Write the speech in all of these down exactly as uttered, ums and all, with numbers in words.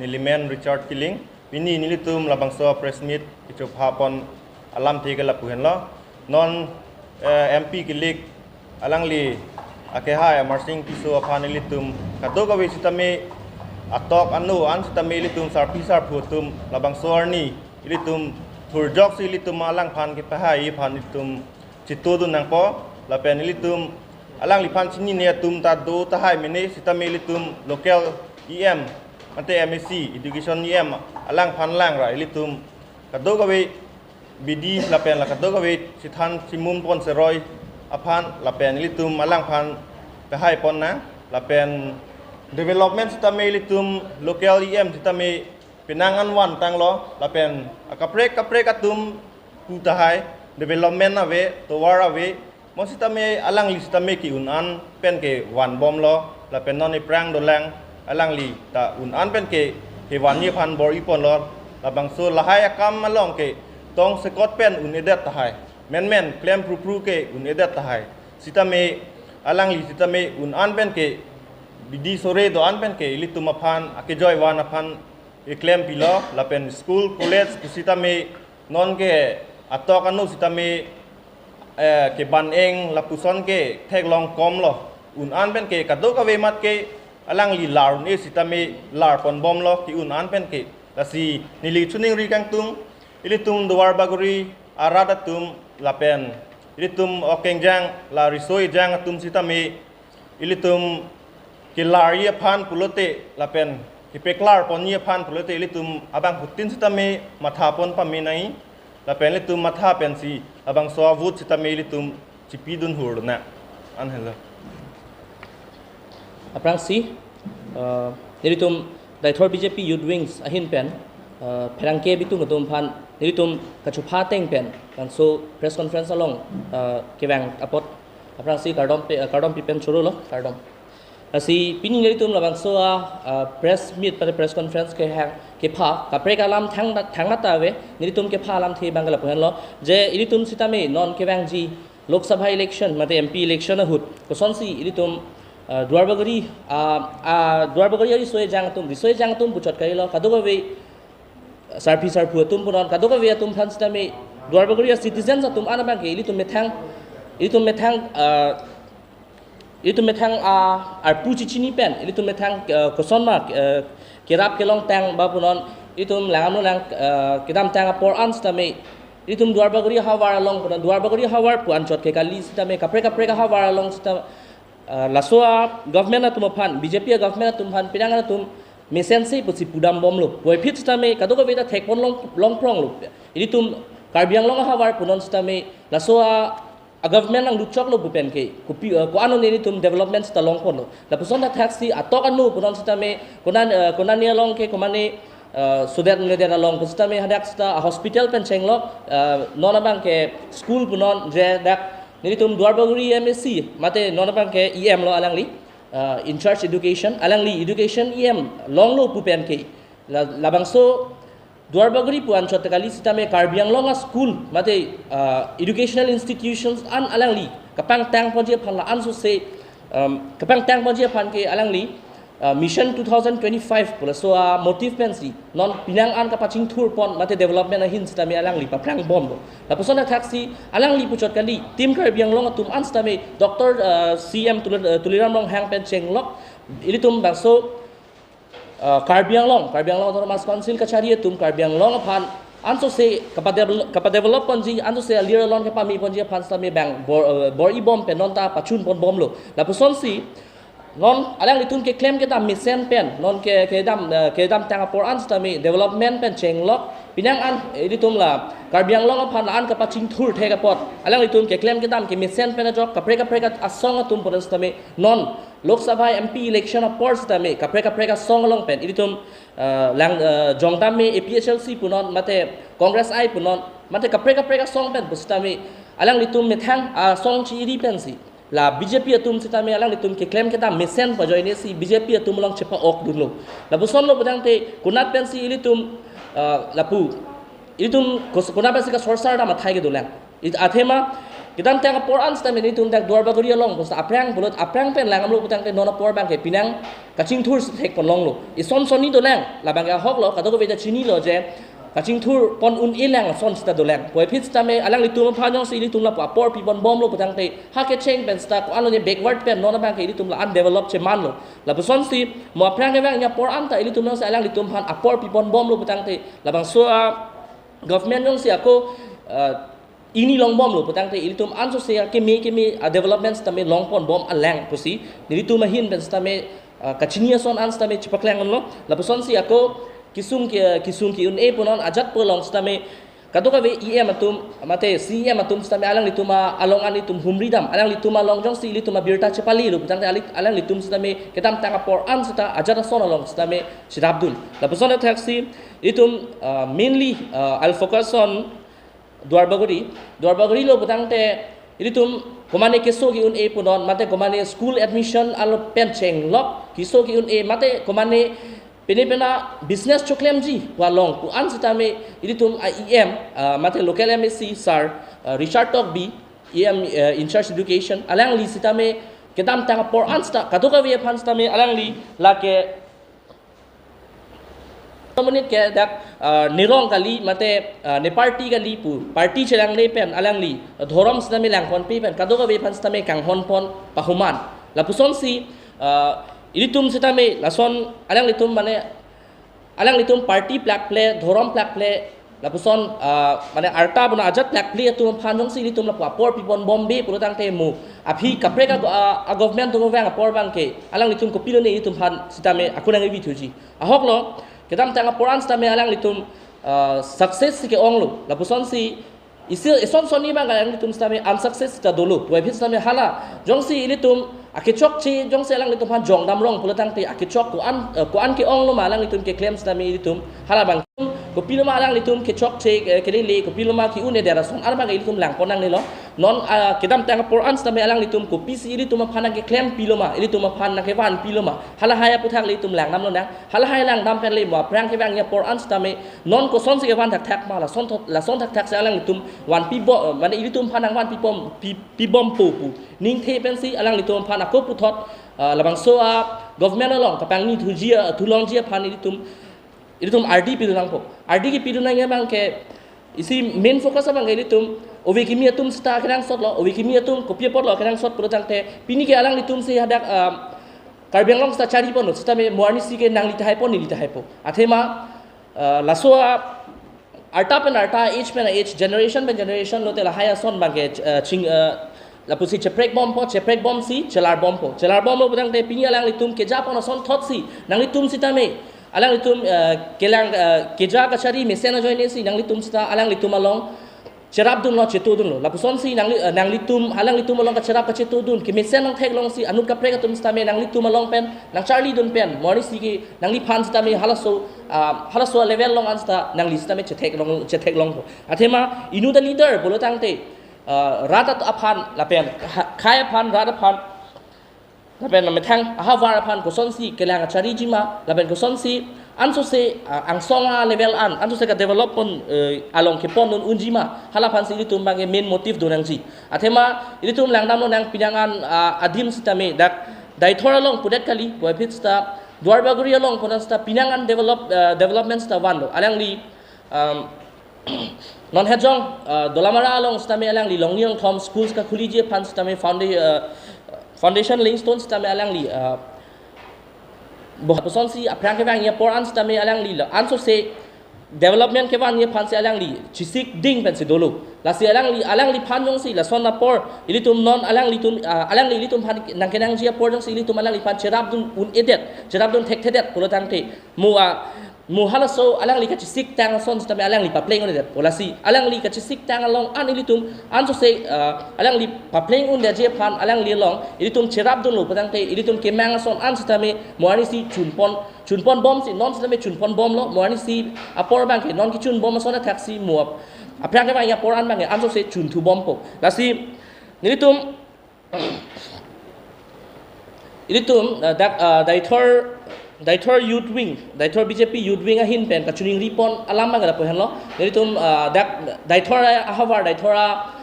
Nelimen Richard Killing. Pini nelitum labangso press meet kechopha pon alamthe ke lapu henlo. Non eh, M P kilik alangli akehai Amarsing Tisso aphan ilitum kadokave sitame atok anu an sitame ilitum sarpi sarpo atum labangso arni ilitum thurjoksi ilitum alangphan kepahai aphan ilitum chitodun nangpo lapen ilitum alangliphan chinine atum ta do tahai mene sitame ilitum local E M ante M A C education E M alangphan langra ilitum kadokave bidi lapen la kadokave chethan chimum pon seroi aphan lapen ilitum alangphan pahai pon nang lapen development sitame ilitum local E M sitame penang an van tanglo lapen akaprek kaprek atum pu tahai development ave tovar ave mo sitame alangli sitame ke-un an pen kevan bomlo lapen non aphrang dolang alangli ta un an pen ke kevanji aphan bor-i ponlo labangso lahai akam along ke tong sekot pen un-edet tahai menmen klem prupru ke un-edet tahai sitame alangli sitame un an pen ke bidi sore do an pen ke ilitum aphan akejoi van aphan keklem pilo lapen school college pu sitame non ke atok anu sitame eh, keban eng lapuson ke theklong komlo un an pen ke kadokave mat ke alangli lar un-e sitame lar pon bomlo ke-un an pen ke lasi neli choningri kangtung ilitum Duarbagori arat atum lapen ilitum okengjang la riso ejang atum sitame ilitum kelarji aphan pulote lapen kepeklar ponji aphan pulote ilitum abangphutin sitame matha pon pame nai lapen ilitum matha pensi labangso a-vote sitame ilitum chipidun hur na an helo. Aphrangsi uh, nelitum Deithor B J P Youth Wings ahin pen uh, pherangke bitung atum aphan nelitum kachupha ateng pen bangso press conference along uh, kevang apot aphrangsi kardom pe, uh, kardom pipen chorolo kardom. Lasi pini nelitum labangso a uh, press meet pada press conference kehang kepha kaprek alam thang thang ta ave nelitum kepha alamthe abang ke lapu henlo je ilitum sitame non kevangji Lok Sabha election mate M P election ahut kosonsi ilitum uh, Duarbagori uh, uh, Duarbagori ariso ejang atum riso ejang atum puchot kailo kadokave sarpi sarpo atum punon kadokave atum aphan sitame Duarbagori citizens atum an abang ke ilitum methang ilitum methang uh, ilitum methang uh, arpu chichini pen ilitum methang uh, kosonma uh, kerap kelongtang ba punon ilitum langam lang uh, kedamtang apor an sitame ilitum Duarbagori havar along punon Duarbagori havar pu anchot ke kali sitame kaprek kaprek havar along sita uh, laso a government atum aphan B J P a government atum aphan penang atum mesense pusi pudam bomlo puvoiphit sitame kadokave ta thekpon long longpronglo ilitum Karbi Anglong ahavar punon sitame laso a a government nangluchoklo pu pen ke kopi uh, ko-an ilitum development sita longponlo lapuson ta thaksi atok anu punon sitame konan uh, konani along ke komane uh, sudet nedet along pu sitame hadak sita a hospital pen chenglok uh, non abang ke school punon je dak nelitum Duarbagori M A C mate non abang ke E M lo alangli uh, in charge education alangli education E M longlo pu pen ke la, labangso Duarbagori pu anchot kali sitame Karbi Anglong a school mate uh, educational institutions an alangli kapangtang ponji aphan la ansose um, kapangtang ponji aphan ke alangli uh, Mission two thousand twenty-five pu laso a motive pensi non penang an kapachingthur pon mate development ahin sitame alangli paphrang bomlo lapuson thaksi alangli puchot kali Team Karbi Anglong atum an sitame Doctor uh, C M Tulir, uh, Tuliram Ronghang pen chenglok ilitum bangso uh, Karbi Anglong, Karbi Anglong Autonomous Council kachari atum Karbi Anglong aphan ansose kapadevel- kapadevelop ponji ansose alir alon kepame ponji aphan sitame bang bor uh, bor-i bom pen non ta pachun pon bomlo lapusonsi non alanglitum keklem kedam mesen pen non ke kedam uh, kedamtang apor an sitame development pen chenglok penang an ilitum la Karbi Anglong aphan la an kapachingthur thek apot alanglitum keklem kedam kemesen pen ajok kaprek kaprek asong atum pura sitame non Lok Sabha M P election apor sitame kaprek kaprek asong along pen ilitum uh, lang uh, jongtame A P H L C punon mate Congress I punon mate kaprek kaprek asong pen pu sitame alanglitum methang asong chi-iri pensi la B J P atum sitame alanglitum keklem kedam mesen pajoine si B J P atum along chepa-ok dunlo lapusonlo pudangte konat pensi ilitum uh, lapu ilitum kos- konat pensi kasorsar dam athai kedolang It- athema Kedamtang apor an sitame nelitum dak Duarbagori along pulote aphrang pulote aphrang pen lang damlo putangte non apor abangke pinang kachingthur si thekpon longlo. Ison sonni dolang, labangke ahoklo, kadokave ta chinilo je kachingthur pon un-e lang ason sita dolang. Puvoiphit sitame alanglitum aphan jongsi ilitum lapu apor pipon bomlo putangte ha kecheng pen sita ko-anlo ne backward pen non abangke ilitum la undeveloped chemanlo. Lapusonsi mo aphrang kevang apor anta ilitum jongsi alanglitum aphan apor pipon bomlo putangte labangso a government jongsi ako, ah, ingni long bomlo putangte ilitum ansose akeme keme a development sitame longpon bom alang pusi nelitum ahin pen sitame, ah, kachini ason an sitame chepaklang onlo. Lapusonsi ako kesung ke, kesung ke-un-e punon ajat pu along sitame kadokave E M atum mate C E M atum sitame alanglitum a along an itum humridam, alanglitum along jongsi ilitum abirta chepalelo putangte ali-, alanglitum sitame kedamtang apor an sita ajat ason along sitame cherapdun. Lapuson athaksi itum, ah, mainly, ah, I'll focus on Duarbagori. Duarbagori lo putangte ilitum komane keso ke-un-e punon mate komane school admission alo pen chenglok keso ke-un-e mate komane pine pina business choklemji pu along ko-an sitame ilitum a E M, ah, mate local M A C sir, ah, Richard Tokbi, E M, ah, in charge education, alangli sitame kedamtang apor an sita kadokave aphan sitame alangli lake monit ke dak, ah, ne rong kali mate, ah, ne party kali pu party chelangle pen alangli dhorom sitame langponpe pen kadokave aphan sitame kanghonpon pahuman. Lapusonsi, ah, ilitum sitame lason alanglitum mane alanglitum party plakple, dhorom plakple, lapuson, ah, mane arta bona ajat plakple atum aphan jongsi ilitum lapu apor pipon bombe pulotangte mo aphi kaprek a, a, a government atum vang apor abangke alanglitum kopilone ilitum aphan sitame ako nangkevithuji. Ahoklo, kedamtang apor an sitame alanglitum, ah, success si ke-onglo. Lapusonsi isi ison sonni abang alanglitum sitame unsuccess sita dolo. Puvoiphit sitame hala jongsi ilitum akechokche jongsi alanglitum aphan jongdam rong pulotangte akechok ko-an, eh, ko-an ke-onglo ma alanglitum keklem sitame ilitum hala abang kopilo ma alanglitum kechokche, eh, kelele kopilo ma ke-un-edet ason arma ke ilitum langpon nangnelo. Non, ah, kedamtang apor an sitame alanglitum kopisi ilitum aphan nangkeklempi lo ma, ilitum aphan nangkevanpi lo ma, halahai aputhak le itum langdam lonang. Halahai langdam pen le mo aphrang kevang apor an sitame non kosonsi kevan thakthak ma, lason thot, lason thakthak si alanglitum vanpi bo, eh, mane ilitum aphan nangvanpi bom, pi, pi bompo pu ningthe pensi alanglitum aphan ako puthot, ah, labangso a government along kapangnithuji, ah, thulongji aphan ilitum, ilitum ardi pidun nangpo. Ardi kepidun nangji abangke isi main focus abangke ilitum ove kimi atum sita kenangsotlo, ove kimi atum kopi apotlo kenangsot pulotangte pini ke alanglitum si hadak, ah, Karbi Anglong sita chariponlo sitame mo arnisi ke nangli tahaipo neli tahaipo. Athema, ah, laso a arta pen arta, age pen age, generation pen generation lote lahai ason abangke, eh, ching, eh, lapusi cheprek bompo, cheprek bomsi chelar bompo. Chelar bomlo pulotangte pini alanglitum kejapon ason thotsi nanglitum sitame alanglitum, eh, kelang, eh, keja kachari mesen ajoinesi nanglitum sita alanglitum along cherapdunlo, chetodunlo. Lapusonsi nangli, eh, nanglitum, alanglitum along kacherap kachetodun kemesen nangtheklongsi anut kaprek atum sitame nanglitum along pen nangcharlidun pen mo arnisi ke nangliphan sitame halaso, ah, halaso level along an sita nangli sitame chetheklong, chetheklongpo. Athema inut a leader pulotangte, ah, rat at aphan lapen ha, khei aphan, rat aphan lapen methang ahavar aphan kosonsi kelang kachariji ma, lapen kosonsi ansose, ah, angsong a level an ansose kadevelopment, eh, along kepon un unji ma, hala aphansi ilitum abangke main motive do nangji. Athema ilitum langdam lonang pinang an, ah, adim sitame dak Deithor along pudet kali, puvoiphit sita Duarbagori along puna sita pinang an develop, ah, development sita vanlo. Alangli, um, non hejong, ah, Dolamara along sitame alangli Longni Longthom schools kakhuliji aphan sitame founda-, ah, foundation laying stone sitame alangli, ah, bo pusonsi aphrang kevang apor an sitame alangli lo ansose development kevan aphansi alangli chesik ding pensi dolo. Lasi alangli, alangliphan jongsi lason apor ilitum non alanglitum, ah, alangli ilitum aphan nangkenangji apor jongsi ilitum alangliphan cherapdun un-edet, cherapdun thekthedet pulotangte mo a, mo halaso alangli kachesik tang ason sitame alangli papleng un-edetpo. Lasi alangli kachesik tang along an ilitum ansose, ah, alangli papleng un-edetji aphan alangli along ilitum cherapdunlo pulotangte ilitum kemang ason an sitame mo arnisi chunpon, chunpon bomsi non sitame chunpon bomlo, mo arnisi apor abangke non kechun bom ason athaksi mo ap-, aphrang kevang apor an abangke ansose chunthu bompo. Lasi nelitum, ilitum, ah, dak, ah, Deithor, Deithor Youth Wing, Deithor B J P Youth Wing ahin pen kachiningripon alam abang lapu henlo. Nelitum, ah, dak Deithor ahavar, Deithor a,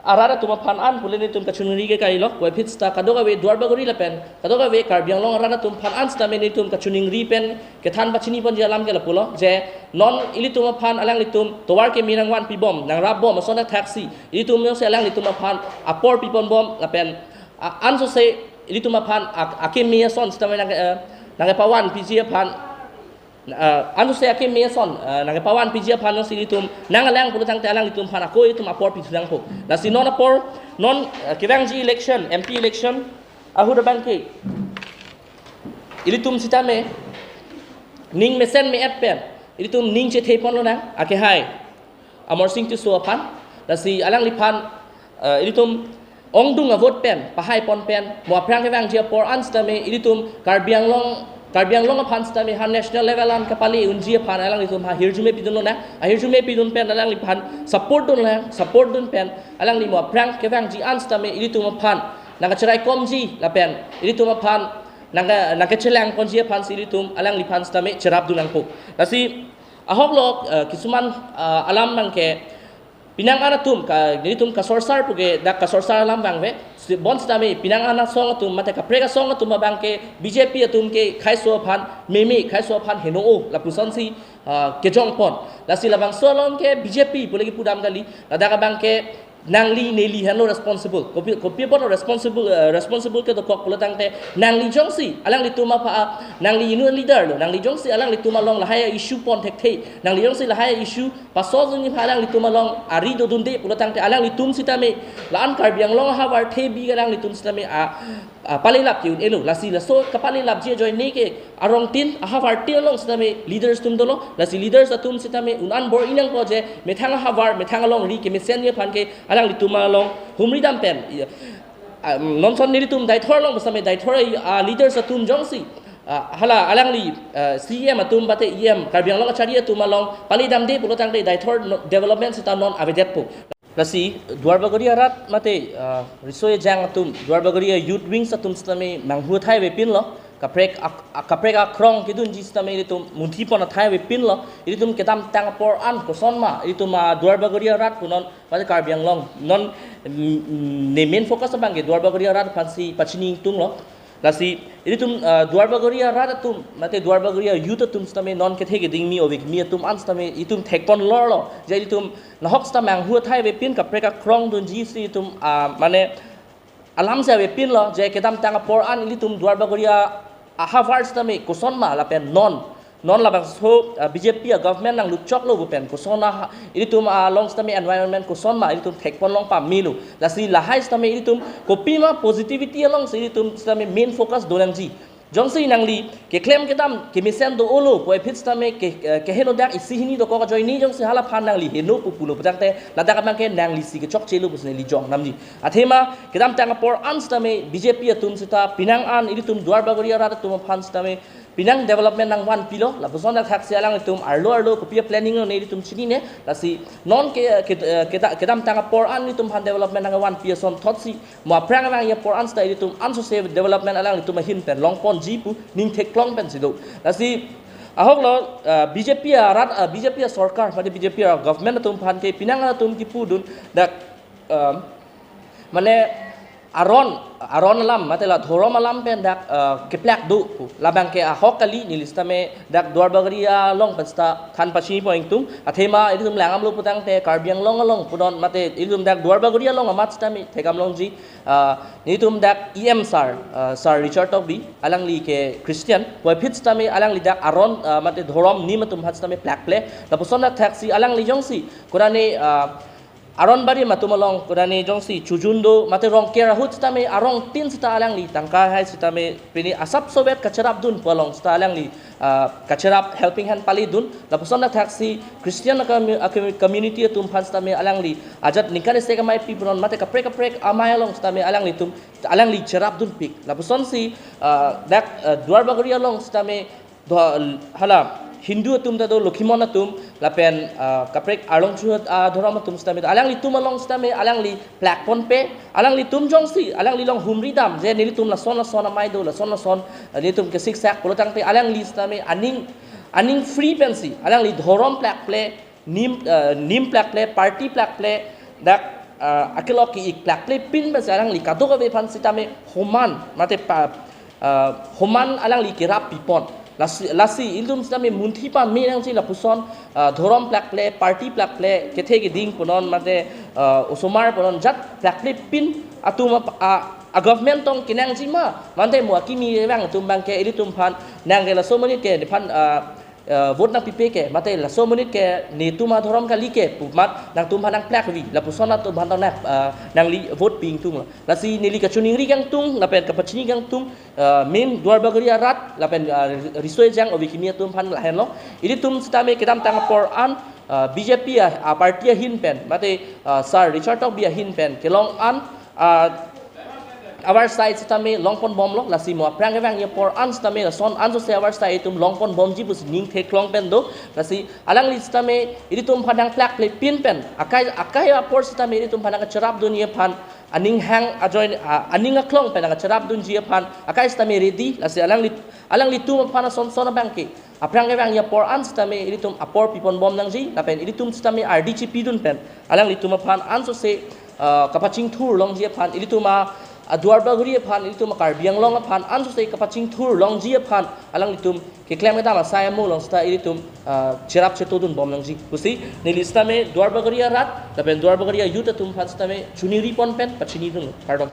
arat atum aphan an pule nelitum kachiningri ke kailo, puvoiphit seta kadokave Duarbagori lapen kadokave Karbi Anglong arat atum aphan an sitame nelitum kachiningri pen kethan pachini ponji alam ke lapulo, je non ilitum aphan alanglitum tovar keme nangvanpibom, nangrapbom, lason athaksi ilitum jongsi alanglitum aphan apor piponbom lapen, a, ansose ilitum aphan ak-, akeme ason sitame nang, eh, nangkepavanpiji aphan, ah, ansose akeme ason, ah, nangkepavanpiji aphan jongsi ilitum nanglang pulo tangte alanglitum aphan ako ilitum apor pithu nangpo. Lasi non apor, non, ah, kevangji election, M P election ahut abangke ilitum sitame ning mesen me-et pen ilitum ning chethe ponlonang, akehai Amarsing Tisso aphan. Lasi alangliphan, eh, ilitum ongdung avote pen pahai pon pen mo aphrang kevangji apor an sitame ilitum Karbi Anglong, Karbi Anglong aphan sitame ha national level an kapale unji aphan alanglitum ha hirjume pidunlonang. Ahirjume pidun pen alangliphan support dunlang, support dun pen alangli mo aphrang kevangji an sitame ilitum aphan nangkacheraikomji lapen ilitum aphan nangka, nangkachelang ponji aphansi ilitum alangliphan sitame cherapdun nangpo. Lasi ahoklo, eh, kisuman, eh, alam abangke penang an atum ka, nelitum kasorsar puke dak kasorsar alam abang ave. Si, bonsitame penang an asong atum mate kaprek asong atum abangke B J P atum ke khaiso aphan meme, khaiso aphan heno-o lapusonsi, ah, kejongpon. Lasi labangso along ke B J P pule kipudam kali, ladak abangke nangli neli henlo responsible. Kopi, kopi apot responsible, eh, responsible kedokok pulo tangte nangli jongsi alanglitum aphan, nangli inu leader lo, nangli jongsi alanglitum along lahai issue pon thekthe, nangli jongsi lahai issue paso juni aphan alanglitum along ari dodunde pulo tangte alanglitum sitame la-an Karbi Anglong ahavar thebi alanglitum sitame a, a, palelap ke un-elo. Lasi laso kapalelapji ajoine ke arongtin ahavartin along sitame leaders atum dolo. Lasi leaders atum sitame un-an bor-i nangpo je methang ahavar, methang alongri kemesenji aphan ke alanglitum along humridam pen, iya, ah, nonson nelitum Deithor along sitame Deithor, ah, leaders atum jongsi, ah, hala alangli, ah, C E M atum mate E M Karbi Anglong kachari atum along paledamde pulo tangte Deithor no, development seta non avedetpo. Lasi Duarbagori arat mate, ah, riso ejang atum, Duarbagori a-youth wings atum sitame manghu athai avepinlo, kaprek ak-, ak-, kaprek akrong kedunji sitame ilitum munthi pon athai avepinlo, ilitum kedamtang apor an kosonma ilitum, ah, Duarbagori arat punon mate Karbi Anglong non, mm, mm, ne main focus abangke Duarbagori arat aphansi pachini ingtunglo. Lasi ilitum, ah, Duarbagori arat atum mate Duarbagori a-youth atum sitame non kethe keding mi ove kimi atum an sitame itum thekpon lorlo je ilitum nahok sita manghu athai avepin, kaprek akrong dunji si itum, ah, mane alam si avepinlo je kedamtang apor an ilitum Duarbagori ahavar sitame kosonma lapen non, non labangso, ah, B J P a-government nanglutchoklo pu pen koson a ilitum along sitame environment kosonma ilitum thekpon long pamelo. Lasi lahai sitame ilitum kopima positivity alongsi ilitum sitame main focus donangji. Jongsi nangli keklem kedam kemesen do-olo puvoiphit sitame ke, eh, keheno dak isi hini dokok ajoine jongsi halaphan nangli heno pu pulo pu tangte ladak abangke nanglisi kechokchelo pusi neli jong namji. Athema kedamtang apor an sitame B J P atum seta penang an ilitum Duarbagori arat atum aphan sitame penang development nangvanpilo, lapuson athaksi alanglitum arlo arlo kopi a-planning lo ne ilitum chinine. Lasi non ke, ke, eh, keda-, kedamtang apor an ilitum aphan development nangvanpi asonthotsi mo aphrang vangji apor an seta ilitum ansose development alanglitum ahin pen longponji pu ning theklong pensi do. Lasi ahoklo, ah, B J P arat, ah, B J P asorkar mate B J P a-government atum aphan ke penang atum kipudun dak, ah, mane aron, aron alam mate la dhorom alam pen dak, ah, keplak do pu. Labangke ahok kali, neli sitame dak Duarbagori along pen seta than pachini pon ingtung. Athema ilitum langdamlo pu tangte Karbi Anglong along punon mate ilitum dak Duarbagori along amat sitame thekdam longji, ah, nelitum dak E M sir, ah, Sir Richard Tokbi, alangli ke Christian, puvoiphit sitame alangli dak aron, ah, mate dhorom nim atum aphan sitame plakple. Lapuson athaksi alangli jongsi kodane, ah, aron barim atum along kodane jongsi chojun do mate Rongker ahut sitame arongtin seta alangli tangka hai sitame pini asap sovet kacherapdun pu along seta alangli, ah, kacherap helping hand paledun. Lapuson athaksi Christian a-commu-, a-commu-, community atum aphan sitame alangli ajat ningkan isi kamaipi punon mate kaprek kaprek amei along sitame alanglitum, alangli cherapdunpik. Lapusonsi, ah, dak, ah, Duarbagori along sitame do, hala Hindu atum ta do, Lokhimon atum lapen, ah, kaprek arlong chuhat, ah, dhorom atum sitame do. Alanglitum along sitame alangli plakponpe, alanglitum jongsi alangli along humridam je nelitum lason lason amei do, lason lason, ah, nelitum kesiksak pulo tangte alangli sitame aning, aning free pensi alangli dhorom plakple, nim, ah, nim plakple, party plakple, dak ah, akelok ke-ik plakple pin pensi alangli kadokave aphan sitame homan mate pa, ah, homan alangli kerap pipon. Lasi, lasi ilitum sitame munthi pame nangji lapuson, ah, dhorom plakple, party plakple, kethe keding punon mate, ah, osomar punon jat plakple pin atum ap-, ah, a government tong kenangji ma, mate mo akimi vang atum abangke ilitum aphan nang ke laso monit ke nephan, ah, ah, vote nangpipe ke, mate laso monit ke netum adhorom kali ke pu amat nangtum aphan nangplakvi, lapuson atum aphan tong nang, ah, nangli vote pi ingtunglo. Lasi neli kachiningri kangtung lapen kapachini kangtung, ah, main Duarbagori arat lapen, ah, riso ejang ove kimi atum aphan lahenlo. Ilitum sitame kedamtang apor an, ah, B J P a, a party ahin pen mate, ah, Sir Richard Tokbi ahin pen kelong an, ah, avarsai sitame longpon bomlo. Lasi mo aphrang kevangji apor an sitame lason ansose avarsai itum longpon bomji pusi ning theklong pen do. Lasi alangli sitame ilitum aphan nangplakple pin pen akai, akai apor sitame ilitum aphan nangkacherapdunji aphan, aning hang ajoin, ah, aning aklong pen nangkacherapdunji aphan akai sitame ready. Lasi alangli, alanglitum aphan ason son abangke aphrang kevangji apor an sitame ilitum apor pipon bom nangji lapen ilitum sitame ardi chipidun pen alanglitum aphan ansose, ah, kapachingthur longji aphan, ilitum a, a Duarbagori aphan, ilitum a Karbi Anglong aphan ansose kapachingthur longji aphan alanglitum keklem kedam asai amo along sita ilitum, ah, cherap chetodun bom nangji pusi neli sitame Duarbagori arat lapen Duarbagori a youth atum aphan sitame chiningri pon pen pachinidun. Kardom.